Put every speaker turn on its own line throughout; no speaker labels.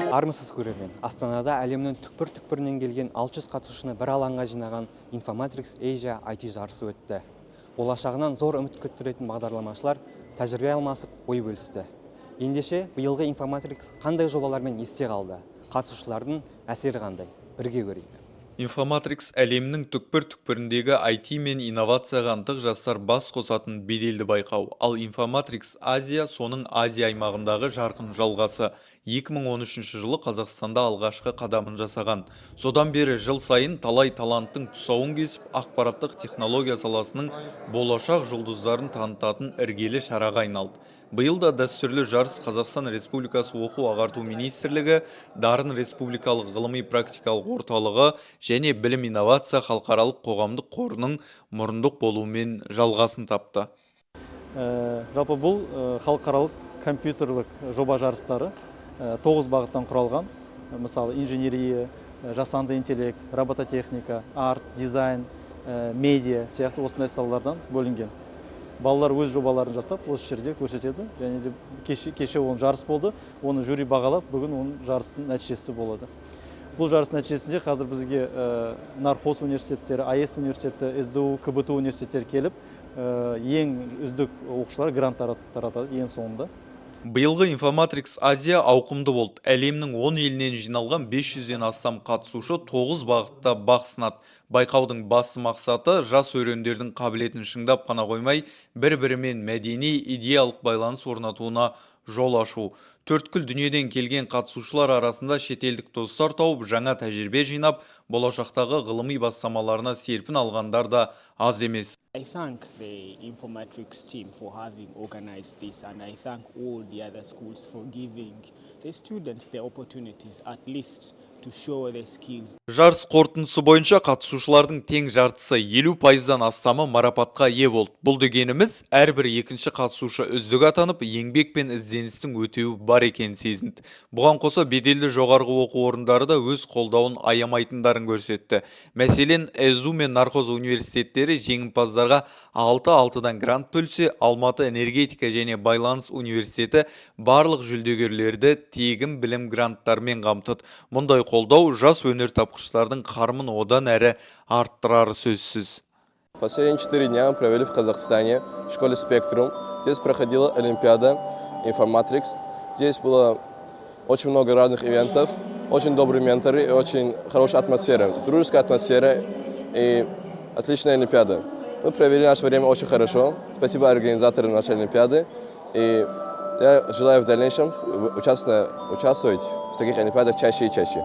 Армысыз, көрермен! Астанада әлемнің түкпір-түкпірінен келген 600 қатысушыны бір алаңға жинаған Infomatrix Asia IT жарысы өтті. Болашағынан зор үміт күттіретін бағдарламашылар тәжірибе алмасып, ой бөлісті. Ендеше, биылғы Infomatrix қандай жобалармен есте қалды? Қатысушылардың әсері қандай? Бірге көрейік.
Infomatrix – әлемнің түкпір-түкпіріндегі IT мен инновацияға ынтық жастар бас қосатын беделді байқау. Ал Infomatrix Азия – соның Азия аймағындағы жарқын жалғасы. 2013 жылы Қазақстанда алғашқы қадамын жасаған. Содан бері жыл сайын талай таланттың тұсауын кесіп, ақпараттық технология саласының болашақ жұлдыздарын танытатын іргелі шараға айналды. Биыл да дәстүрлі жарыс Қазақстан Республикасы Оқу ағарту министрлігі, Дарын республикалық ғылыми практикалық орталығы және Білім инновация халықаралық қоғамдық қорының мұрындық болуымен жалғасын тапты.
Жалпы бұл халықаралық компьютерлік жоба жарыстары тоғыз бағыттан құралған. Мысалы, инженерия, жасанды интеллект, робототехника, арт, дизайн, медиа сияқты осындай салалардан бөлінген. Балалар өз жобаларын жасап, осы жерде көрсетеді және де кеше оның жарыс болды, оны жюри бағалап, бүгін оның жарыстың нәтижесі болады. Бұл жарыс нәтижесінде қазір бізге Нархоз университеттері, АЭС университеті, СДУ, КБТУ университеттері келіп, ең үздік оқушылар грант таратады ең соңында.
Биылғы Infomatrix Азия ауқымды болды. Әлемнің 10 елінен жиналған 500-ден астам қатысушы 9 бағытта бақ сынады. Байқаудың басты мақсаты – жас өрендердің қабілетін шыңдап қана қоймай, бір-бірімен мәдени, идеялық байланыс орнатуына жол ашу. Төрткүл дүниеден келген қатысушылар арасында шетелдік достар тауып, жаңа тәжірибе жинап, болашақтағы ғылыми бастамаларына серпін алғандар да аз емес.
I thank the Infomatrix team for having organized this, and I thank all the other schools for giving the students the opportunities at least to show their skills.
Жарыс қорытындысы бойынша қатысушылардың тең жартысы, 50%-дан астамы марапатқа ие болды. Бұл дегеніміз, әрбір екінші қатысушы үздік атанып, еңбек пен ізденістің өтеуі бар екенін сезінді. Бұған қоса, беделді жоғарғы оқу орындары да өз қолдауын аямайтындарын көрсетті. Мәселен, СДУ мен Нархоз университеттері жеңімпаздарға алты-алтыдан грант бөлсе, Алматы энергетика және байланыс университеті барлық жүлдегерлерді тегін білім гранттарымен қамтыды. Мұндай қолдау жас өнертапқыштардың қарымын одан әрі арттырары сөзсіз.
Последние 4 дня мы провели в Казахстане, в школе «Спектрум». Здесь проходила Олимпиада Infomatrix. Здесь было очень много разных ивентов, очень добрые менторы и очень хорошая атмосфера, дружеская атмосфера и отличная Олимпиада. Мы провели наше время очень хорошо. Спасибо организаторам нашей Олимпиады. И я желаю в дальнейшем участвовать в таких олимпиадах чаще и чаще.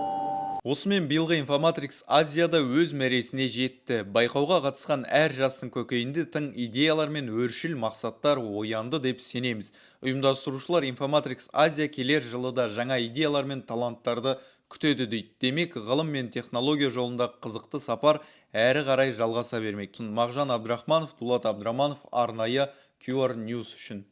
Осымен биылғы Infomatrix Азияда өз мәресіне жетті. Байқауға қатысқан әр жастың көкейінде тың идеялар мен өршіл мақсаттар оянды деп сенеміз. Ұйымдастырушылар Infomatrix Азия келер жылы да жаңа идеялар мен таланттарды күтеді дейді. Демек, ғылым мен технология жолында қызықты сапар әрі қарай жалғаса бермек. Мағжан Абдрахманов, Дулат Абдраманов, арнайы QR News үшін.